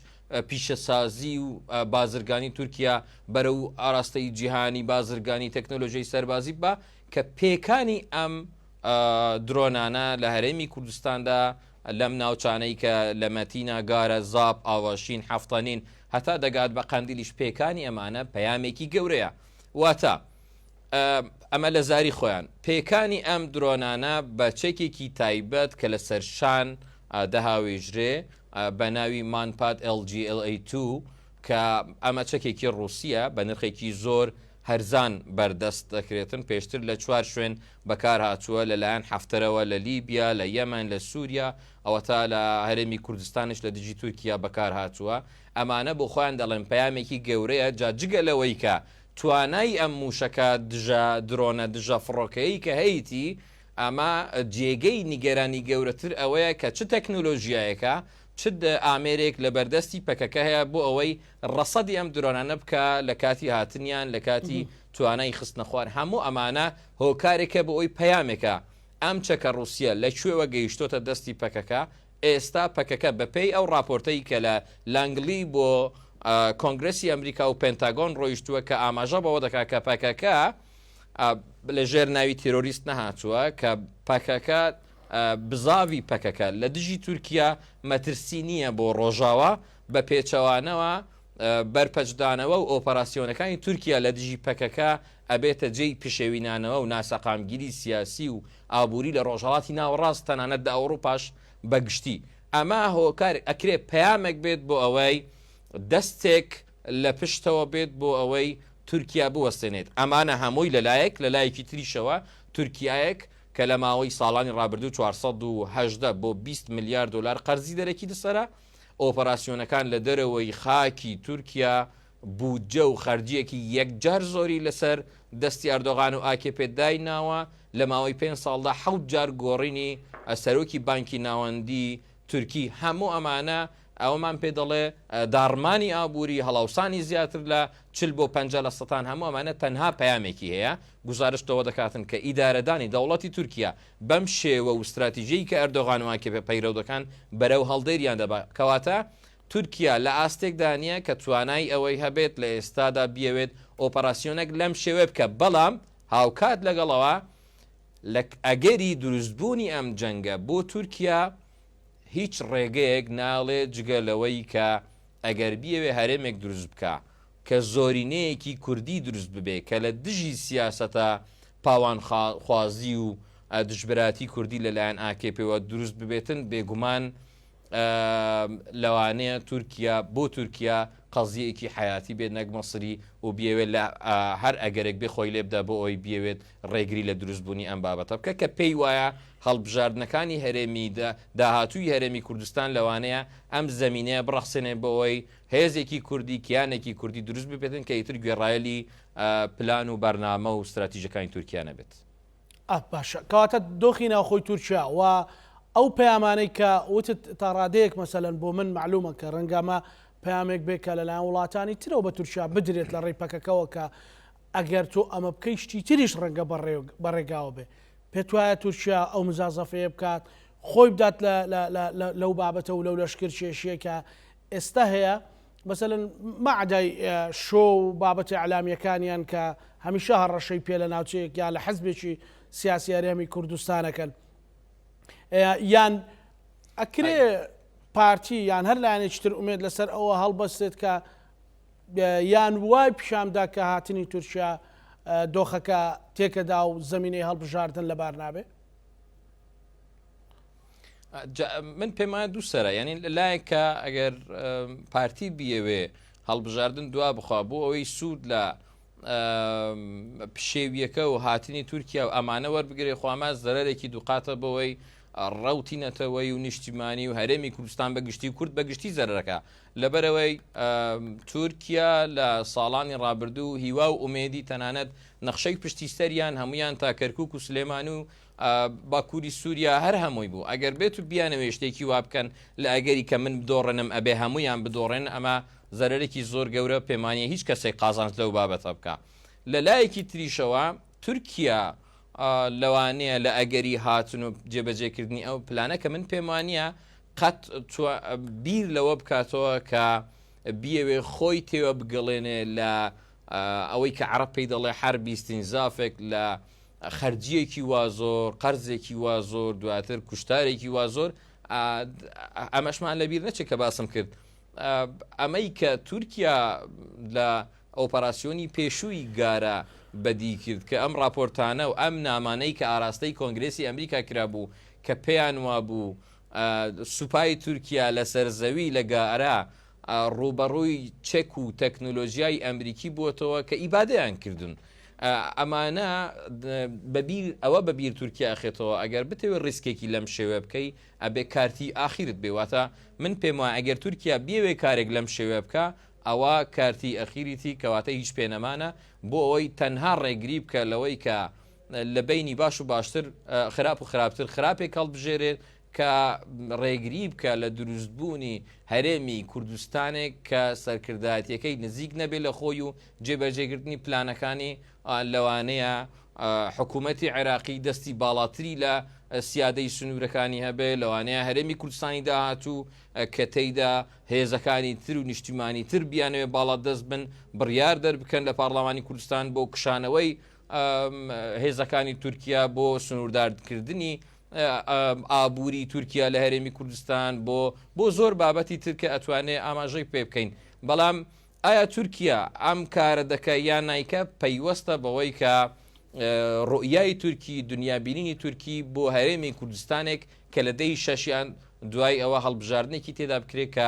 B: پیشەسازی و بازرگانی تورکیا بەرەو ئاراستەی جیهانی بازرگانی تەکنۆلۆژیای سەربازی ببا کە پێکانی ئەم درۆنانە لە هەرێمی کوردستاندا. لەم ناوچانەی کە لە مەتینا، گارە، زاپ، ئاڤاشین، حەفتەنین هەتا دەگات بە قەندیلیش پێکانی ئەمانە پەیامێکی گەورەیە. واتە ئەمە لە زاری خۆیان، پێکانی ئەم درۆنانە بە چەکێکی تایبەت کە لە سەر شان دەهاوێژرێ بە ناوی مانپاد LGLA2 کە ئەمە چەکێکی ڕووسییە بە نرخێکی زۆر هەرزان بەردەست دەکرێتن، پێشتر لە چوار شوێن بەکارهاتووە، لەلایەن حەفتەرەوە لە لیبیا، لە یەمەن، لە سووریا، ئەوەتا لە هەرێمی کوردستانیش لە دژی تورکیا بەکارهاتووە، ئەمانە بۆ خۆیان دەڵێن پەیامێکی گەورەیە، جا جگە لەوەی کە توانای ئەم مووشەکە دژە درۆنە دژە فڕۆکەیەی کە هەیتی، ئەمە جێگەی نیگەرانی گەورەتر ئەوەیە کە چ تەکنۆلۆژیایەکە، چ ئامێرێک لەبەردەستی پەکەکە هەیە بۆ ئەوەی ڕەسەدی ئەم درۆنانە بکا لە کاتی هاتنیان، لە کاتی توانای خستنە خوار، هەموو ئەمانە هۆکارێکە بۆ ئەوەی پەیامێکە ئەم چەکە ڕووسیە لە کوێوە گەیشتۆتە دەستی پەکەکە، ئێستا پەکەکە بە پێی ئەو ڕاپۆرتەی کە لە لانگلی بۆ کۆنگرێسی ئەمریکا و پێنتاگۆن ڕۆیشتووە کە ئاماژە بەوە دەکا کە پەکەکە لە ژێر ناوی تێرۆریست نەهاتووە کە پەکەکە بزاڤی پەکەکە لە دژی تورکیا مەترسی نییە بۆ ڕۆژاوا، بە پێچەوانەوە بەرپەچدانەوە و ئۆپەراسیۆنەکانی تورکیا لە دژی پەکەکە ئەبێتە جێی پشێوینانەوە و ناسەقامگیری سیاسی و ئابووری لە ڕۆژهەڵاتی ناوەڕاست تەنانەت لە ئەوڕوپاش بە گشتی. ئەمە هۆکار ئەکرێ پەیامێک بێت بۆ ئەوەی دەستێک لە پشتەوە بێت بۆ ئەوەی تورکیا بوەستێنێت. ئەمانە هەمووی لە لایەک، لە لایەکی تریشەوە تورکیایەک کە لە ماوەی ساڵانی ڕابردوو 418 بۆ 20 ملیار دۆلار قەرزی دەرەکی لەسەرە، ئۆپەراسیۆنەکان لە دەرەوەی خاکی تورکیا بودجە و خەرجییەکی یەکجار زۆری لەسەر دەستی ئەردۆغان و ئاکەپێ دایناوە، لە ماوەی پێنج ساڵدا حەوت جار گۆڕینی سەرۆکی بانکی ناوەندی تورکی، هەموو ئەمانە ئەوەمان پێ دەڵێ داڕمانی ئابووری، هەڵاوسانی زیاتر لە 40 بۆ 50 لە سەتان، هەموو ئەمانە تەنها پەیامێکی هەیە، گوزارشت لەوە دەکاتن کە ئیدارەدانی دەوڵەتی تورکیا بەم شێوە و ستراتیژیەی کە ئەردۆغان و ئاکەپێ پەیرەو دەکەن بەرەو هەڵدێریان دەبا، کەواتە تورکیا لە ئاستێکدا نییە کە توانای ئەوەی هەبێت لە ئێستادا بیەوێت ئۆپەراسیۆنێک لەم شێوەیە بکە، بەڵام هاوکات لەگەڵەوە لە ئەگەری دروستبوونی ئەم جەنگە بۆ تورکیا هیچ ڕێگەیەک ناڵێ جگە لەوەی کە ئەگەر بیەوێ هەرێمێک دروست بکا کە زۆرینەیەکی کوردی دروست ببێ کە لە دژی سیاسەتە پاوانخوازی و دژبەراتی کوردی لەلایەن ئاکەپەوە دروست ببێتن بێگومان لەوانەیە تورکیا بۆ تورکیا قەزیەیەکی حەیاتی بێت نەک مەسری و بیەوێت لە هەر ئەگەرێک بێ خۆی لێ بدا بۆ ئەوەی بیەوێت ڕێگری لە دروستبوونی ئەم بابەتە بکە کە پێی وایە هەڵبژاردنەکانی هەرێمی داهاتووی هەرێمی کوردستان لەوانەیە ئەم زەمینەیە بڕەخسێنێ بۆ ئەوەی هێزێکی کوردی کیانێکی کوردی دروست ببێتن کە ئیتر گوێڕایەلی پلان و بەرنامە و ستراتیژەکانی تورکیا نەبێت.
A: باشە کەواتە دۆخی ناوخۆی تورکیا و ئەو پەیامانەی کە وتت تا ڕادەیەک مەسەلەن بۆ من مەعلومە کە ڕەنگە ئەمە پەیامێک بێت کە لەلایەن وڵاتانی ترەوە بە تورکیا بدرێت لە ڕێی پەکەکەوە کە ئەگەر تۆ ئەمە بکەی شتی تریش ڕەنگە بەڕێگاوە بێ پێت وایە تورکیا ئەو مزازەفەیە بکات خۆی بدات لەو بابەتە و لەو لەشکر کێشیە کە ئێستا هەیە مەسەلەن مەعدای شۆ و بابەتە ئیعلامیەکانیان کە هەمیشە هەڕەشەی پێ لە ناوچەیەک یا لە حزبێکی سیاسی هەرێمی کوردستانەکەن یان ئەکرێ پارتی یان هەر لایەنێکی تر ئومێد لەسەر ئەوە هەڵبەستێت کە یان وای پیشاندا کە هاتنی تورکیا دۆخەکە تێکەدا و زمینەی هەڵبژاردن لەبار نابێ؟
B: من پێم وایە دوو سەرە یعنی لایەک کە ئەگەر پارتی بیەوێ هەڵبژاردن دوا بخوا بۆ ئەوەی سوود لە پشێویەکە و هاتنی تورکیا و ئەمانە وەربگرێ خواما زەرێکی دووقاتە بەوەی ڕوتی نەتەوەی و نیشتیمانی و هەرێمی کوردستان بە گشتی و کورد بە گشتی زەرەکە لەبەرەوەی تورکیا لە ساڵانی ڕابردوو هیوا و ئومێدی تەنانەت نەخشەی پشتی سەریان هەمویان تا کەرکک و سلێمان و باکوری سوریا هەر هەمووی بوو ئەگەر بێت و بیانەوێ شتێکی وا بکەن لە ئەگەری کە من بدۆڕێنم ئەبێ هەموویان بدۆڕێن ئەمە زەرەرێکی زۆر گەورە پێمانە هیچ کەسێک قازانج لەو بابەتە بکە لە لایەکی تریشەوە تورکیا لەوانەیە لە ئەگەری هاتن و جێبەجێکردنی ئەو پلانە کە من پێم وانە قەت بیر لەوە بکاتەوە کە بیەوێ خۆی تێوە بگەڵێنێ لە ئەوەی کە عەرەب پێی دەڵێ حەربی استنزافێک لە خەرجییەکی وا زۆر، قەرزێکی وا زۆر، دواتر کوشتارێکی وا زۆر، ئەمەشمان لەبیر نەچێت کە باسم کرد ئەمەی کە تورکیا لە ئۆپەراسیۆنی پێشووی گارە بەدی کرد کە ئەم ڕاپۆرتانە و ئەم نامانەی کە ئاراستەی کۆنگرێسی ئەمریکا کرابوو کە پێیان وابوو سوپای تورکیا لەسەر زەوی لە گارە ڕووبەڕووی چەک و تەکنۆلۆژیای ئەمریکی بووەتەوە کە ئیبادەیان کردوون. ئەمانە بەبیر ئەوە بەبیر تورکیا ئەخێتەوە ئەگەر بتەوێت ڕیسکێکی لەم شێوە بکەی ئەبێ کارتی ئاخیرت بێ واتە من پێم وایە ئەگەر تورکیا بیەوێ کارێک لەم شێوە بکا ئەوە کارتی ئەخیریتی کەواتە هیچ پێنەمانە بۆ ئەوەی تەنها ڕێگری بکە لەوەی کە لە بینی باش و باشتر خراپ و خراپتر خراپێک هەڵبژێرێت کە ڕێگری بکە لە دروستبوونی هەرێمی کوردستانێک کە سەرکردایەتیەکەی نزیک نەبێت لە خۆی و جێبەجێکردنی پلانەکانی لەوانەیە حکوومەتی عێراقی دەستی باڵاتری لە سیادەی سنوورەکانی هەبێ لەوانەیە هەرێمی کوردستانی داهاتوو کە تێیدا هێزەکانی تر و نیشتیمانی تر بیانەوێ باڵادەست بن بڕیار دەربکەن لە پارلەمانی کوردستان بۆ کشانەوەی هێزەکانی تورکیا بۆ سنووردارکردنی ئابووری تورکیا لە هەرێمی کوردستان بۆ بۆ زۆر بابەتی تر کە ئەتوانێ ئاماژەی پێ بکەین بەڵام ئایا تورکیا ئەم کارە دەکە یان نایکە پەیوەستە بەوەی کە ڕوئیای تورکی دنیابینینی تورکی بۆ هەرێمی کوردستانێک کە لە دەی شەشیان دوای ئەوە هەڵبژاردنێکی تێدا بکرێت کە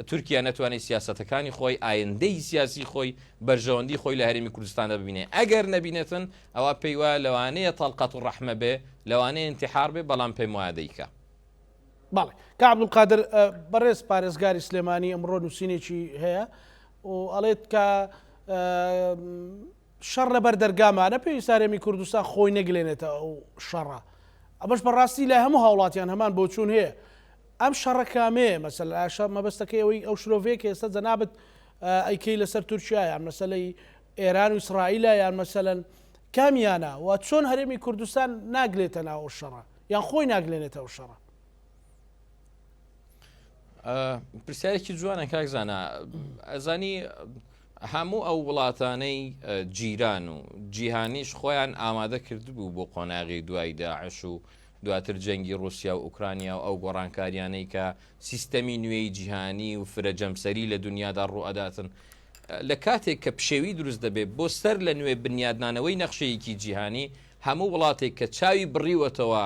B: تورکیا نەتوانێت سیاسەتەکانی خۆی، ئایندەی سیاسی خۆی، بەرژەوەندی خۆی لە هەرێمی کوردستاندا ببینێ. ئەگەر نەبینێتن، ئەوا پێی وایە لەوانەیە تەڵقەت و ڕەحمە بێ، لەوانەیە ئینتیحار بێ، بەڵام پێم وایە دەیکا.
A: بەڵێ کاک عەبدولقادر، بەڕێز پارێزگاری سلێمانی ئەمڕۆ نووسینێکی هەیە و ئەڵێت کە شەڕ لەبەر دەرگامانە، پێویستە هەرێمی کوردستان خۆی نەگلێنێتە ئەو شەڕە. ئەمەش بەڕاستی لای هەموو هاوڵاتیان هەمان بۆچوون هەیە. ئەم شەڕە کامەیە مەسەلەن ئایا شەڕ مەبەستەکەی ئەوەی ئەو شرۆڤەیە کە ئێستا جەنابت ئەیکەی لەسەر تورکیا یان مەسەلەی ئێران و ئیسرائیلە یان مەسەلەن کامیانە و چۆن هەرێمی کوردستان ناگلێتە ناو ئەو شەڕە یان خۆی ناگلێنێتە ئەو شەڕە؟
B: پرسیارێکی جوانە کاک زانا ئەزانی هەموو ئەو وڵاتانەی جیران و جیهانیش خۆیان ئامادە کردبوو بۆ قۆناغی دوای داعش و دواتر جەنگی ڕوسیا و ئوکرانیا و ئەو گۆڕانکاریانەی کە سیستەمی نوێی جیهانی و فرە جەمسەری لە دنیادا ڕووئەداتن لە کاتێک کە پشێوی دروست دەبێت بۆ سەر لە نوێ بنیادنانەوەی نەخشەیەکی جیهانی هەموو وڵاتێک کە چاوی بڕیوەتەوە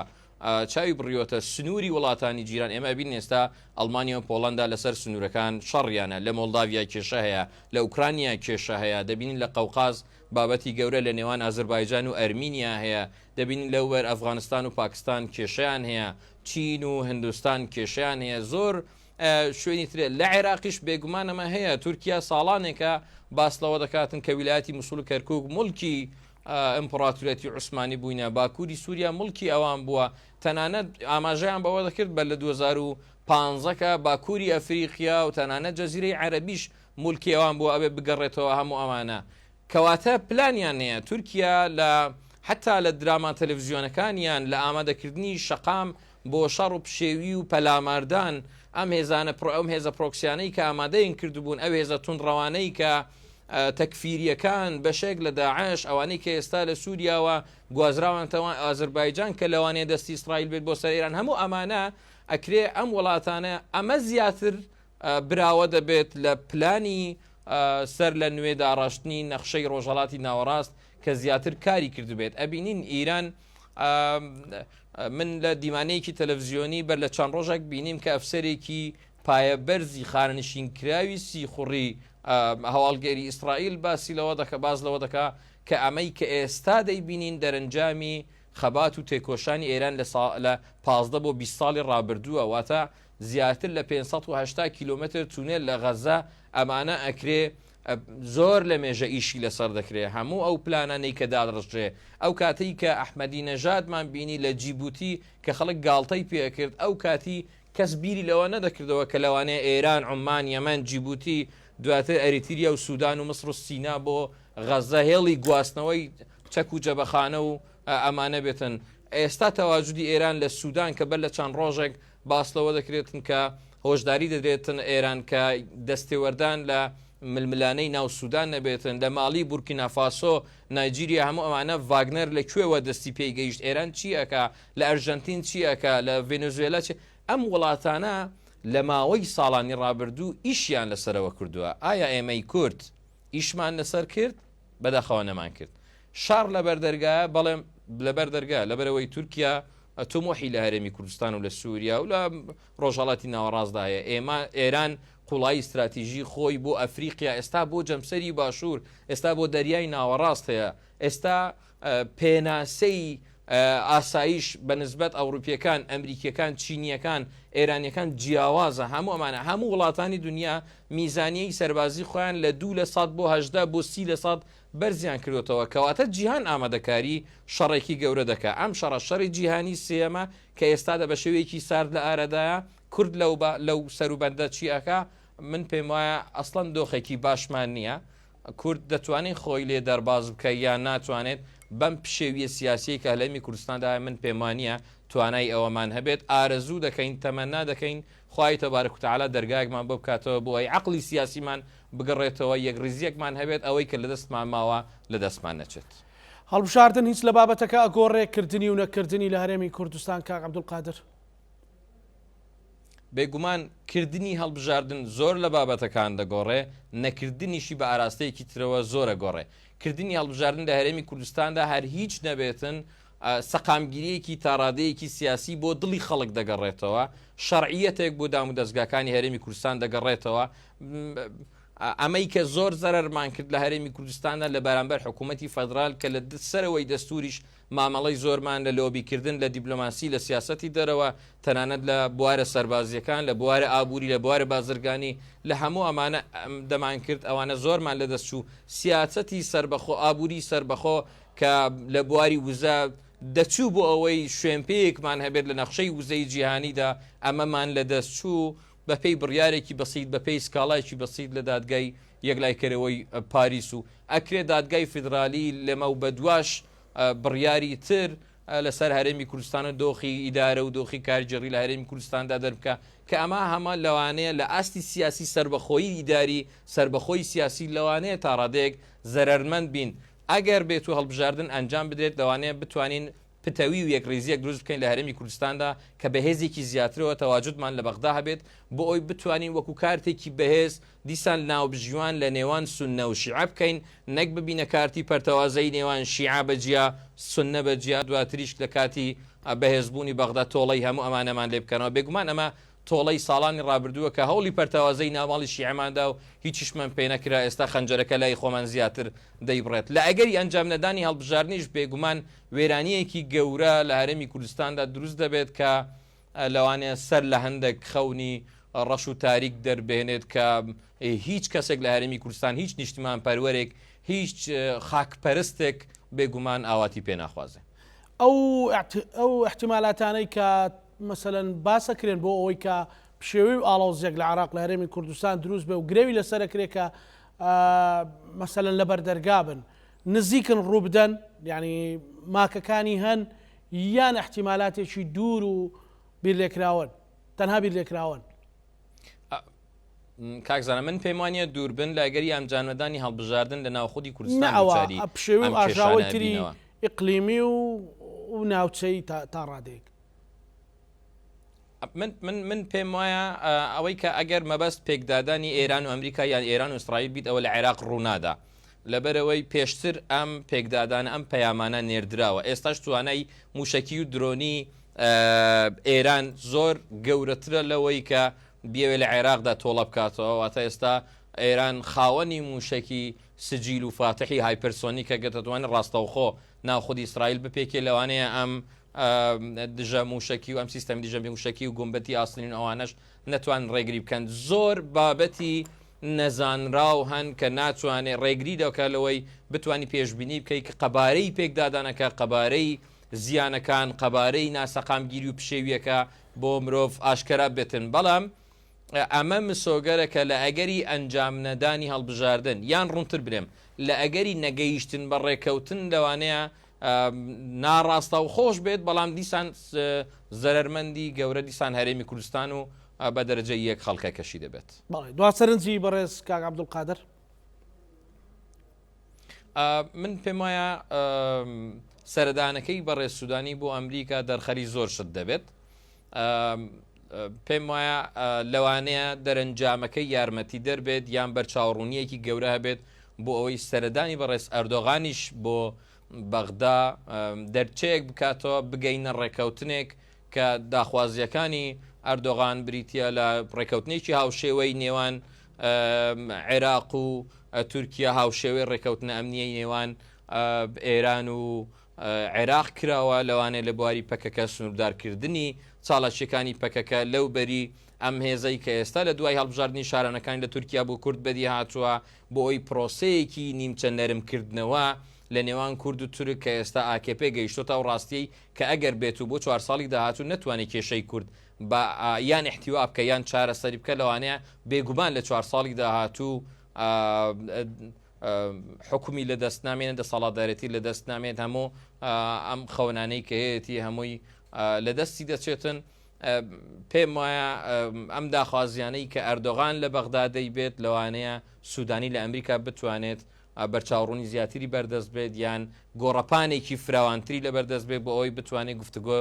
B: چاوی بڕیوەتە سنووری وڵاتانی جیران ئێمە ئەبین ئێستا ئەڵمانیا و پۆڵەندا لەسەر سنوورەکان شەڕیانە لە مۆڵداڤیا کێشە هەیە لە ئوکرانیا کێشە هەیە دەبینین لە قەوقاز بابەتی گەورە لە نێوان ئازربایجان و ئەرمینیا هەیە دەبینین لەوبەر ئەفغانستان و پاکستان کێشەیان هەیە، چین و هندستان کێشەیان هەیە، زۆر شوێنی ترێ لە عێراقیش بێگومان ئەمە هەیە، تورکیا ساڵانێکە باس لەوە دەکاتن کە ویلایەتی موسڵ و کەرکوک موڵکی ئیمپڕاتوریەتی عوسمانی بووینە، باکووری سووریا موڵکی ئەوان بووە، تەنانەت ئاماژەیان بەوە دەکرد بەر لە 2015 کە باکووری ئەفریقیا و تەنانەت جەزیرەی عەرەبیش موڵکی ئەوان بووە ئەبێ بگەڕێتەوە هەموو ئەمانە. کەواتە پلانیان هەیە تورکیا لە حەتا لە دراما تەلەفزیۆنەکانیان لە ئامادەکردنی شەقام بۆ شەڕ و پشێوی و پەلاماردان ئەم هێزانە پڕ ئەم هێزە پرۆکسیانەی کە ئامادەین کردبوون ئەو هێزە توندڕەوانەی کە تەکفیریەکان بەشێک لە داعش ئەوانەی کە ئێستا لە سووریاوە گوازراوانتەوە ئازربایجان کە لەوانەیە دەستی ئیسرائیل بێت بۆ سەر ئێران هەموو ئەمانە ئەکرێ ئەم وڵاتانە ئەمە زیاتر براوە دەبێت لە پلانی سەر لە نوێ داڕشتنی نەخشەی ڕۆژهەڵاتی ناوەڕاست کە زیاتر کاری کردبێت ئەبینین ئیران من لە دیمانەیەکی تەلەڤزیۆنی بەر لە چەند ڕۆژێک بینیم کە ئەفسەرێکی پایەبەرزی خانەنشینکراوی سیخوڕی هەواڵگێری ئیسرائیل باسی لەوە دەکە باز لەوە دەکا کە ئەمەی کە ئێستا دەیبینین دەرەنجامی خەبات و تێکۆشانی ئێران لە 15 بۆ 20 ساڵی ڕابردووە واتە زیاتر لە 580 کیلۆمەتر تونێل لە غەزە ئەمانە ئەکرێ زۆر لە مێژە ئیشی لەسەر دەکرێ هەموو ئەو پلانانەی کە دادڕژرێ ئەو کاتەی کە ئەحمەدی نەژادمان بینی لە جیبوتی کە خەڵک گاڵتەی پێ ئەکرد ئەو کاتی کەس بیری لەوە نەدەکردەوە کە لەوانەیە ئێران عومان یەمەن جیبوتی دواتر ئەریتریا و سودان و میسر و سینا بۆ غەزە هێڵی گواستنەوەی چەک و جەبەخانە و ئەمانە بێتن ئێستا تەواجودی ئێران لە سودان کە بەر لە چەند ڕۆژێک باس لەوە دەکرێتن کە هۆشداری دەدرێتن ئێران کە دەستێوەردان لە ململانێی ناو سودان نەبێتن، لە مالی، بورکینافاسۆ، نایجیریا هەموو ئەمانە ڤاگنەر لە کوێوە دەستی پێی گەیشت، ئێران چی ئەکا، لە ئەرژەنتین چی ئەکا، لە ڤێنزوێلا چی. ئەم وڵاتانە لە ماوەی ساڵانی ڕابردوو ئیشیان لەسەرەوە کردووە، ئایا ئێمەی کورد ئیشمان لەسەر کرد؟ بەداخەوە نەمان کرد. شەڕ لەبەر دەرگایە؟ بەڵێ لەبەر دەرگایە، لەبەرئەوەی تورکیا تموحی لە هەرێمی کوردستان و لە سووریا و لە ڕۆژهەڵاتی ناوەڕاستدا هەیە. ئێمە، ئێران قوڵایی ستراتیژی خۆی بۆ ئەفریقیا، ئێستا بۆ جەمسەری باشوور، ئێستا بۆ دەریای ناوەڕاست هەیە. ئێستا پێناسەی ئاسایش بە نسبەت ئەوروپیەکان، ئەمریکیەکان، چینیەکان، ئێرانیەکان جیاوازە. هەموو ئەمانە، هەموو وڵاتانی دونیا میزانیەی سەربازی خۆیان لە 2% بۆ 18 بۆ 30% بەرزیان کردۆتەوە. کەواتە جیهان ئامادەکاری شەڕێکی گەورە دەکا. ئەم شەڕە شەڕی جیهانی سێیەمە کە ئێستادا بە شێوەیەکی سارد لە ئارادایە. کورد لەو لەو سەروبەندە چی ئەکا؟ من پێم وایە ئەسڵەن دۆخێکی باشمان نییە. کورد دەتوانێت خۆی لێ دەرباز بکە یان ناتوانێت؟ بەم پشێویە سیاسیەی کە هەرێمی کوردستاندا هەیە من پێم وانییە توانای ئەوەمان هەبێت. ئارەزوو دەکەین، تەمەنا دەکەین خوای تبارک و تعالی دەرگایەکمان بۆ بکاتەوە بۆ ئەوەی عەقڵی سیاسیمان بگەڕێتەوە، یەکڕیزییەکمان هەبێت، ئەوەی کە لەدەستمان ماوە لەدەستمان نەچێت.
A: هەڵبژاردن هیچ لە بابەتەکە ئەگۆڕێ کردنی و نەکردنی لە هەرێمی کوردستان کاک عەبدولقادر؟
B: بێگومان کردنی هەڵبژاردن زۆر لە بابەتەکان دەگۆڕێ، نەکردنیشی بە ئاراستەیەکی ترەوە زۆر ئەگۆڕێ. کردنی هەڵبژاردن لە هەرێمی کوردستاندا هەر هیچ نەبێتن سەقامگیرییەکی تاڕادەیەکی سیاسی بۆ دڵی خەڵک دەگەڕێتەوە، شەرعییەتێک بۆ دامودەزگاکانی هەرێمی کوردستان دەگەڕێتەوە. ئەمەی کە زۆر زەرەرمان کرد لە هەرێمی کوردستاندا لە بەرامبەر حکوومەتی فەدرال کە لە سەرەوەی دەستووریش مامەڵەی زۆرمان لە لۆبیکردن، لە دیپلۆماسی، لە سیاسەتی دەرەوە، تەنانەت لە بوارە سەربازییەکان، لە بوارە ئابووری، لە بوارە بازرگانی، لە هەموو ئەمانە دەمانکرد، ئەوانە زۆرمان لەدەست چوو. سیاسەتی سەربەخۆ، ئابووری سەربەخۆ کە لە بواری وزە دەچوو بۆ ئەوەی شوێنپێیەکمان هەبێت لە نەخشەی وزەی جیهانیدا، ئەمەمان لەدەست چوو. بەپێی بڕیارێکی بەسیت، بەپێی سکاڵایەکی بەسیت لە دادگای یەکلایکەرەوەی پاریس و ئەکرێ دادگای فیدرالی لەمەوبەدواش بڕیاری تر لەسەر هەرێمی کوردستان و دۆخی ئیدارە و دۆخی کارگێڕی لە هەرێمی کوردستاندا دەربکا کە ئەمە هەمە لەوانەیە لە ئاستی سیاسی سەربەخۆیی ئیداری سەربەخۆی سیاسی لەوانەیە تا ڕادەیەک زەرەرمەند بین ئەگەر بێت و هەڵبژاردن ئەنجام بدرێت لەوانەیە بتوانین پتەوی و یەکڕیزییەک دروست بکەین لە هەرێمی کوردستاندا کە بە هێزێکی زیاترەوە تەواجودمان لە بەغدا هەبێت بۆ ئەوەی بتوانین وەکو کارتێکی بەهێز دیسان ناوبژیوان لە نێوان سوننە و شیعە بکەین نەک ببینە کارتی پەرتەوازەی نێوان شیعە بە جیا سوننە بە جیا دواتریش لە کاتی بەهێزبوونی بەغدا تۆڵەی هەموو ئەمانەمان لێ بکەنەوە بێگومان ئەمە تۆڵەی ساڵانی ڕابردووە کە هەوڵی پەرتەوازەی ناوماڵی شیعەمان دا و هیچیشمان پێ نەکرا، ئێستا خەنجەرەکە لای خۆمان زیاتر دەیبڕێت. لە ئەگەری ئەنجامنەدانی هەڵبژاردنیش بێگومان وێرانییەکی گەورە لە هەرێمی کوردستاندا دروست دەبێت کە لەوانەیە سەر لە هەندێک خەونی ڕەش و تاریک دەربهێنێت کە هیچ کەسێک لە هەرێمی کوردستان، هیچ نیشتمانپەروەرێک، هیچ خاکپەرستێک بێگومان ئاواتی پێ ناخوازێ.
A: ئەو ئەو ئیحتیمالاتانەی کە مەسەلەن باس ئەکرێن بۆ ئەوەی کە پشێوی و ئاڵۆزیەک لە عێراق لە هەرێمی کوردستان دروست بێ و گرەوی لەسەر ئەکرێ کە مەسەلەن لە بەردەرگا بن نزیکن ڕووبدەن یعنی ماکەکانی هەن یان احتیمالاتێکی دوور و بیرلێکراوەن تەنها بیرلێکراوەن.
B: کاک زانا من پێم وانیە دوور بن لە ئەگەری ئەنجامنەدانی هەڵبژاردن لە ناوخودی کوردستان دووچاری
A: پشێوی و ئاژاوەی تری ئیقلیمی و ناوچەیی تا ڕادەیەک.
B: من من من پێم وایە ئەوەی کە ئەگەر مەبەست پێکدادانی ئێران و ئەمریکا یان ئێران و ئیسرائیل بیت ئەوە لە عێراق ڕوونادا لەبەرئەوەی پێشتر ئەم پێکدادانە ئەم پەیامانە نێردراوە ئێستاش توانای موشەکی و درۆنی ئێران زۆر گەورەترە لەوەی کە بیەوێ لە عێراقدا تۆڵە بکاتەوە، واتە ئێستا ئێران خاوەنی مووشەکی سجیل و فاتحی hypersonic ە کە دەتوانێت ڕاستەوخۆ ناو خودی ئیسرائیل بپێکێ، لەوانەیە ئەم دژە مووشەکی و ئەم سیستەمی دژە مووشەکی و گومبەتی ئاسنین و ئەوانەش نەتوانن ڕێگری بکەن. زۆر بابەتی نەزانراو هەن کە ناتوانێ ڕێگری دەکات لەوەی بتوانی پێشبینی بکەی کە قەبارەی پێکدادانەکە، قەبارەی زیانەکان، قەبارەی ناسەقامگیری و پشێوییەکە بۆ مرۆڤ ئاشکەرا بێتن، بەڵام ئەمە مسۆگەرە کە لە ئەگەری ئەنجامنەدانی هەڵبژاردن یان ڕوونتر بلێم لە ئەگەری نەگەیشتن بە ڕێکەوتن لەوانەیە ناڕاستەوخۆش بێت، بەڵام دیسان زەرەرمەندی گەورە دیسان هەرێمی کوردستان و بە دەرەجەی یەک خەڵکەکەشی دەبێت.
A: بەڵێ دوا سەرنجی بەڕێز کاک عەبدولقادر.
B: من پێم وایە سەردانەکەی بەڕێز سودانی بۆ ئەمریکا دەرخەری زۆر شت دەبێت. پێم وایە لەوانەیە دەرەنجامەکەی یارمەتیدەر بێت یان بەرچاوڕوونییەکی گەورە هەبێت بۆ ئەوەی سەردانی بەڕێز ئەردۆغانیش بۆ بەغدا دەرچەیەک بکاتەوە بگەینە ڕێکەوتنێک کە داخوازییەکانی ئەردۆغان بریتییە لە ڕێکەوتنێکی هاوشێوەی نێوان عێراق و تورکیا هاوشێوەی ڕێکەوتنە ئەمنیەی نێوان ئێران و عێراق کراوە، لەوانەیە لە بواری پەکەکە سنووردارکردنی چالاکییەکانی پەکەکە لەو بەری ئەم هێزەی کە ئێستا لە دوای هەڵبژاردنی شارانەکانی لە تورکیا بۆ کورد بەدی هاتووە بۆ ئەوی پرۆسەیەکی نیمچە نەرمکردنەوە لە نێوان کورد و تورک کە ئێستا ئاکپ گەیشتۆتە ئەو ڕاستیەی کە ئەگەر بێت و بۆ چوار ساڵی داهاتوو نەتوانێت کێشەی کورد بە یان ئیحتیوا بکە یان چارەسەری بکە لەوانەیە بێگومان لە چوار ساڵی داهاتوو حکومی لە دەست نامێنێت دەسەڵاتدارێتی لە دەست نامێت هەموو ئەم خەونانەی کە هەیەی هەمووی لە دەستی دەچێتن پێم وایە ئەم داخوازیانەی کە ئەردۆغان لە بەغدا دەیبێت لەوانەیە سوودانی لە ئەمریکا بتوانێت بەرچاوڕوونی زیاتری بەردەست بێت یان گۆڕەپانێکی فراوانتری لەبەردەست بێت بۆ ئەوەی بتوانێت گفتوگۆ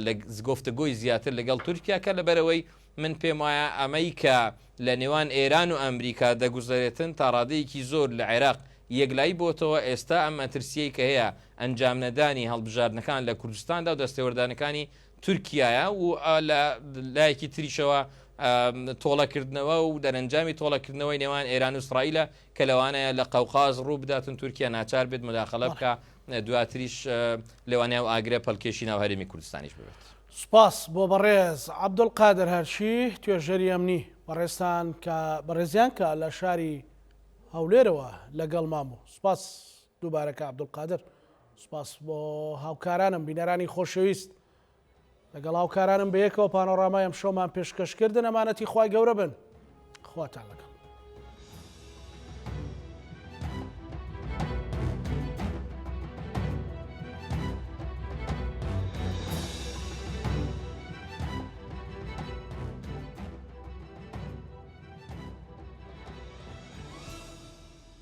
B: لە گفتوگۆی زیاتر لەگەڵ تورکیا کە لەبەرەوەی من پێم وایە ئەمەی کە لە نێوان ئێران و ئەمریکا دەگوزەرێتن تا ڕادەیەکی زۆر لە عێراق یەکلایی بۆتەوە، ئێستا ئەم مەترسییەی کە هەیە ئەنجامنەدانی هەڵبژاردنەکان لە کوردستاندا و دەستێوەردانەکانی تورکیایە و لە لایەکی تریشەوە تۆڵەکردنەوە و دەرەنجامی تۆڵەکردنەوەی نێوان ئێران و ئیسرائیلە کە لەوانەیە لە قەوقاز ڕوو بداتن تورکیا ناچار بێت مداخلە بکا دواتریش لەوانەیە ئەو ئاگرە پەلکێشی ناو هەرێمی کوردستانیش ببێت.
A: سوپاس بۆ بەڕێز عەبدولقادر هەرچی توێژەری ئەمنی بەڕێزتان کە بەڕێزیان کە لە شاری هەولێرەوە لەگەڵمان بوو سوپاس دووبارە کە عەبدولقادر سوپاس بۆ هاوکارانم بینەرانی خۆشەویست لەگەڵ هاوکارانم بەیەکەوە پانۆرامای ئەمشەومان پێشکەش کردن ئەمانەتی خوای گەورە بن خواتان لەگەڵ.